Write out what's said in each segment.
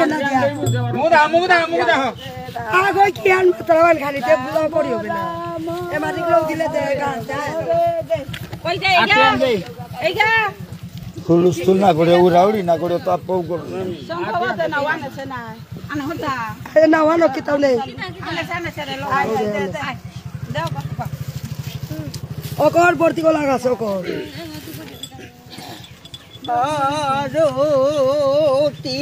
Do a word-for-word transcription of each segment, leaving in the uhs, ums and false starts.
মুদা, মুদা, মুদা। আগো কি আন মাত্রাবান খালি তে ব্লক করিও বেলা। এ মাটি গ্লো দিলে তে গান যায়। কই দে, এই গা। এই গা। হুলুস্থুল না করে, উড়াউড়ি না করে, তো আপু করে। সম্ভবত না ওয়ান আছে না। আন হতা। এ না ওয়ান কিতাও নেই। আন আছে, আন আছে রে, লো। আয়, আয়, আয়, আয়। দাও, বাবা। অকর ভর্তি কলা গাছ, অকর। আরতি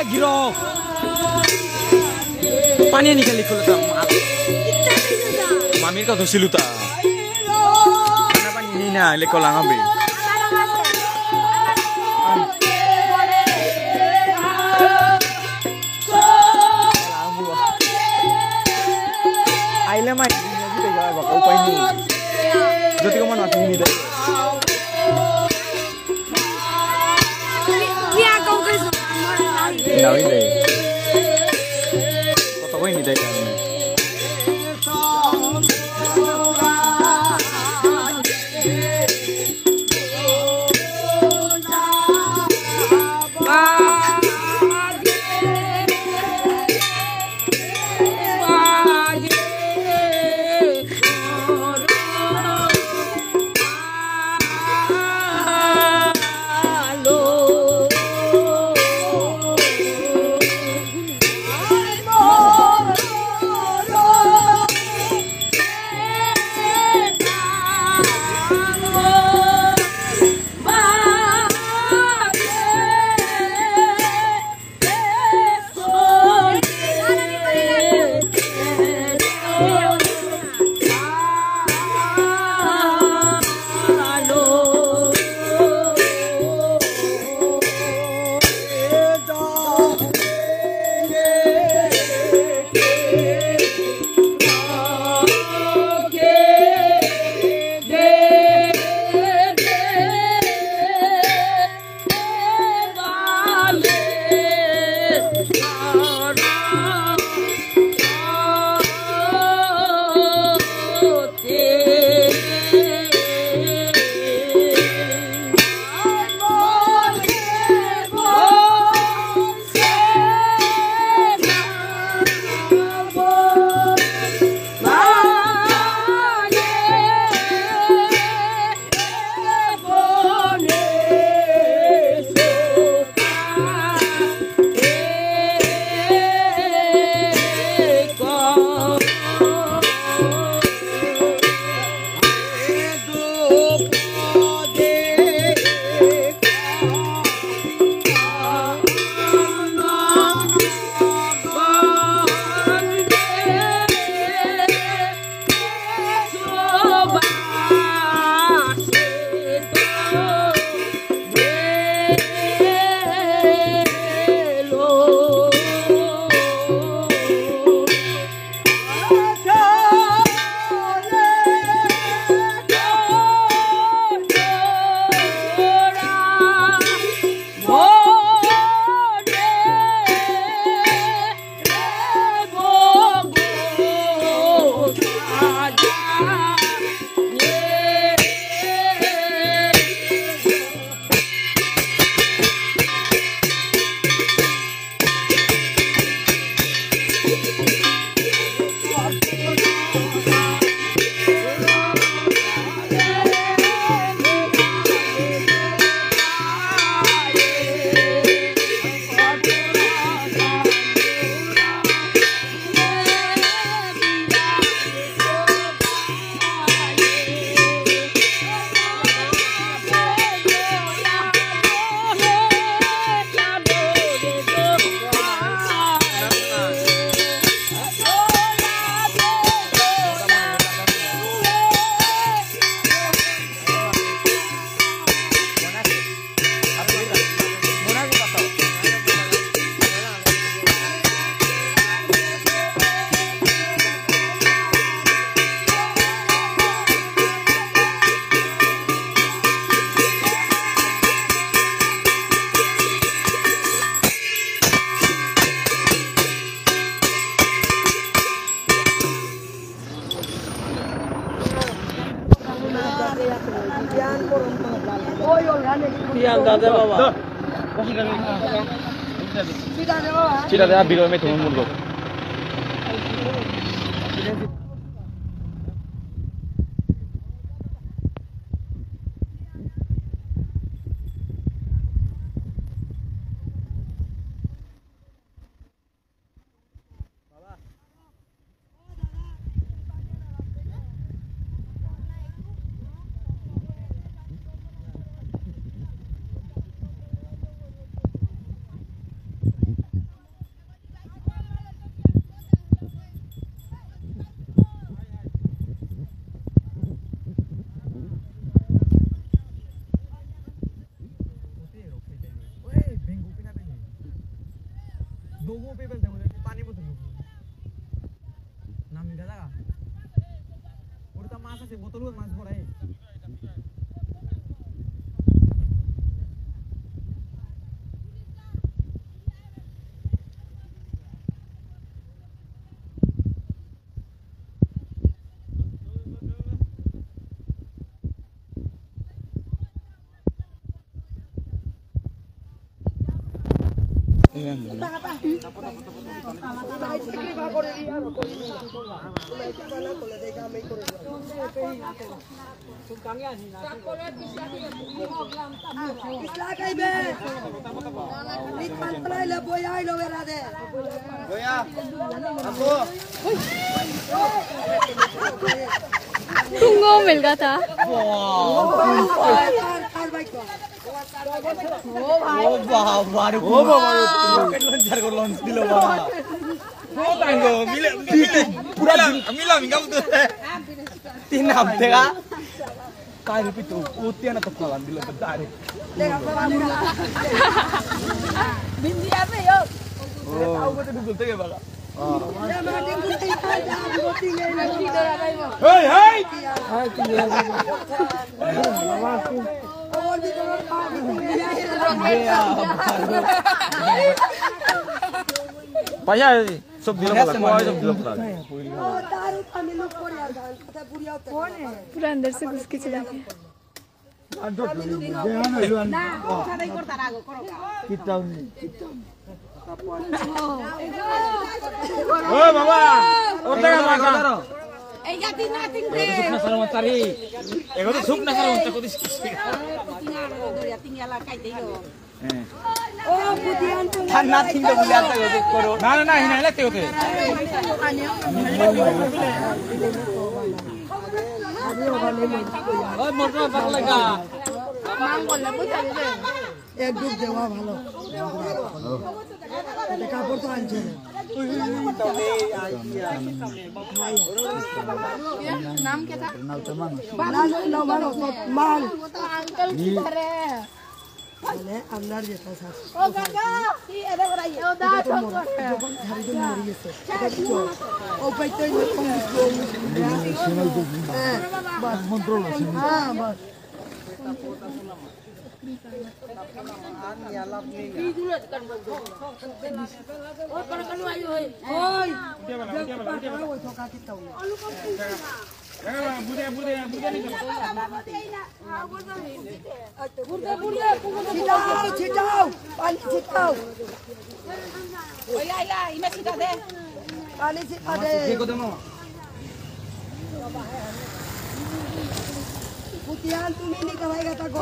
এ, গিরক। পানি আনি খালি খুলতা। মা-, মামির কথা ছিল তা। না পানি নি না, লে কলা হবে। আইলে মাই, উপায় নেই। যদি কমান আসেনি দেয়। Ni ako guys. Hindi ako hindi. Kota ko hindi tayo kami. পিয়ান দাদা বাবা। চিটা দে, আ, বিরমে তুমি মূল্য। Tungo milga tha. ও বাবা রে, ও বাবা রে, রকেট লঞ্চার করে লঞ্চ দিল বাবা। ও তাঙ্গো, মিলে, মিলে, পুরা মিলা, মিলা, মিলা, মিলা। তিন হাফ টাকা। কাই রুপি তো, ও তিয়ানা তো ফালান দিল তো ডাইরেক্ট। বিন্দি আবে ইয়ো। ও। তাও কত ঢুকল থেকে বাবা। হেই, হেই! পাইয়া, সব দিল পালা, কয় সব দিল পালা। पूरा अंदर से घुस के चला गया। ও বাবা, ওর জায়গা মাথা। এই গা তিন না তিন রে। শুকনা সারো চারি। এগো তো শুকনা সারো চারি কদিস। ঠান্ডা তিন তো বুঝে আসতে করো। না, না, না, হিনা লাগতে হতে। ওই মোটর পাগল লাগা। এক ডুব দেওয়া ভালো। এতে কাপড় তো আনছে না। নাম কি থা? লাল, লাল, লাল, লাল। আঙ্কেল কি করে? মানে আপনার যেটা স্যার। ও কাকা, কি এরে বড়াই? ও দা, এটা তো মরে, যখন ঝাড়িতে মরে গেছে। এটা কি চল? ও পাইতে হ্যাঁ, বাস। মন্ত্র আছে। হ্যাঁ, বাস। ছিটাও, ছিটাও, পানি ছিটাও। পানি ছিটা দে। পুতিয়ান তুমি নি কামাই গাতা গো।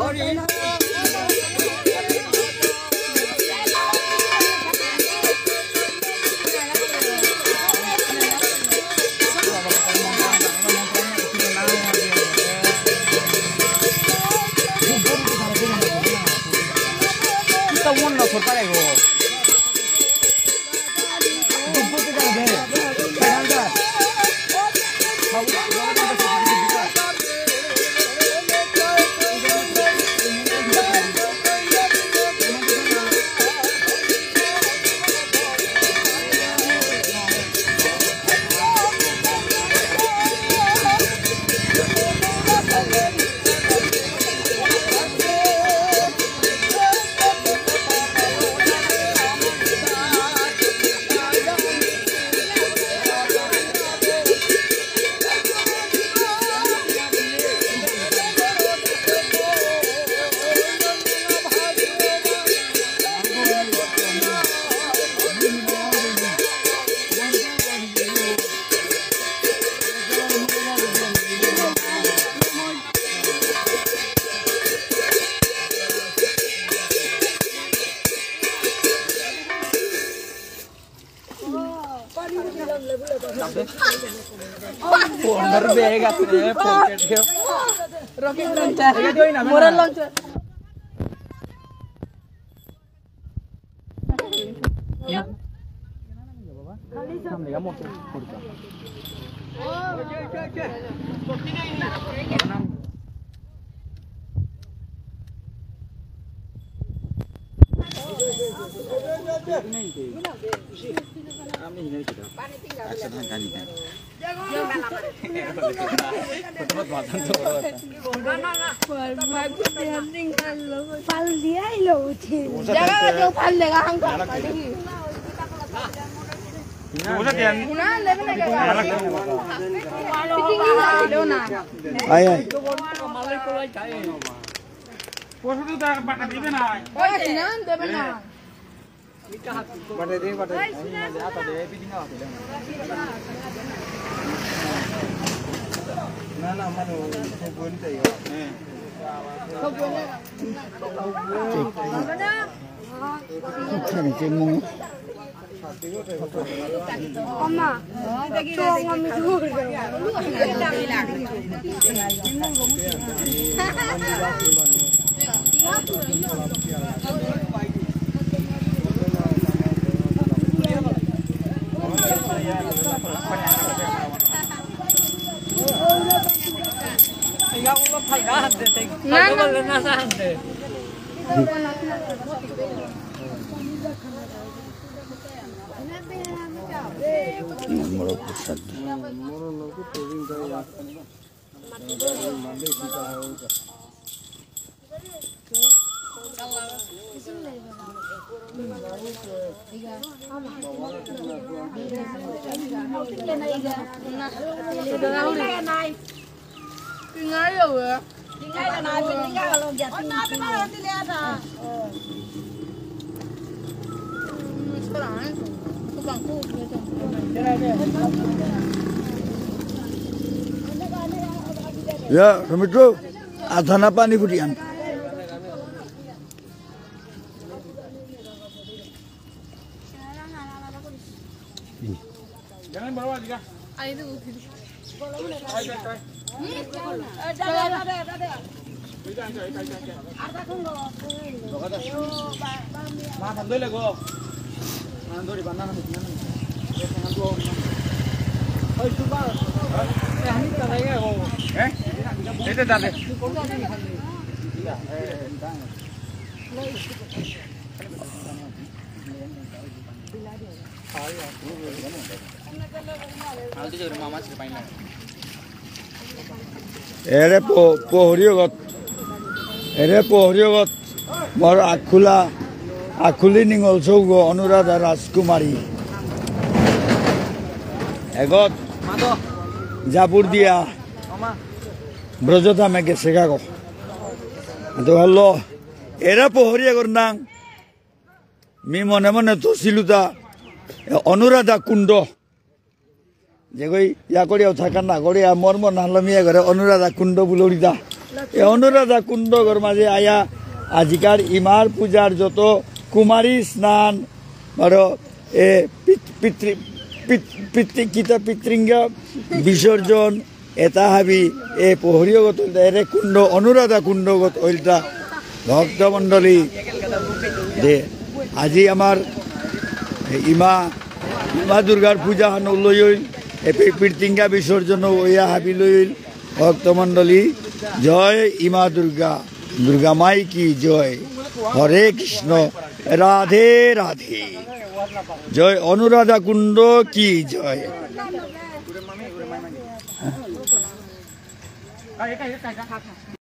আমার ব্যাগ আছে, পকেটে। Rocket launcher। এটা দিও না, মোরা না। Launcher। আয়, আয়। Ya, Romitro, adhana pani puri an. এরে প-, পহরিয়গত, এরে পহরিয়গত, মোর আখুলা, আখুলি নিঙল সৌগ অনুরাধা রাজকুমারী। এগত জাবুর দিয়া ব্রজধামে গেছে গাগো। তো হলো, এরা পহরিয়গর নাম মি মনে মনে তো সিলুতা, এ, অনুরাধা কুণ্ড। যেগই ইয়া করিয়াও থাকা না করিয়া মর্ম নালমিয়া করে অনুরাধা কুণ্ড বুলরিদা। এ অনুরাধা কুণ্ডগর মাঝে আয়া আজিকার ইমার পূজার যত কুমারী স্নান, বারো এ পিত-, পিতৃ-, পিত-, পিতৃ-, কিতা পিতৃঙ্গা বিসর্জন, এতা হাবি এ পহরিয়গত এরে কুণ্ড, অনুরাধা কুণ্ডগত ওইলতা ভক্তমণ্ডলী দে। আজি আমার ইমা, ইমা দুর্গার পূজা হান লই ওইল, এ পি-, পিতৃঙ্গা বিসর্জন ওইয়া হাবি লই ওইল। ভক্তমণ্ডলী, জয় ইমা দুর্গা, দুর্গা মাই কি জয়। হরে কৃষ্ণ, রাধে রাধে। জয় অনুরাধা কুণ্ড কি জয়।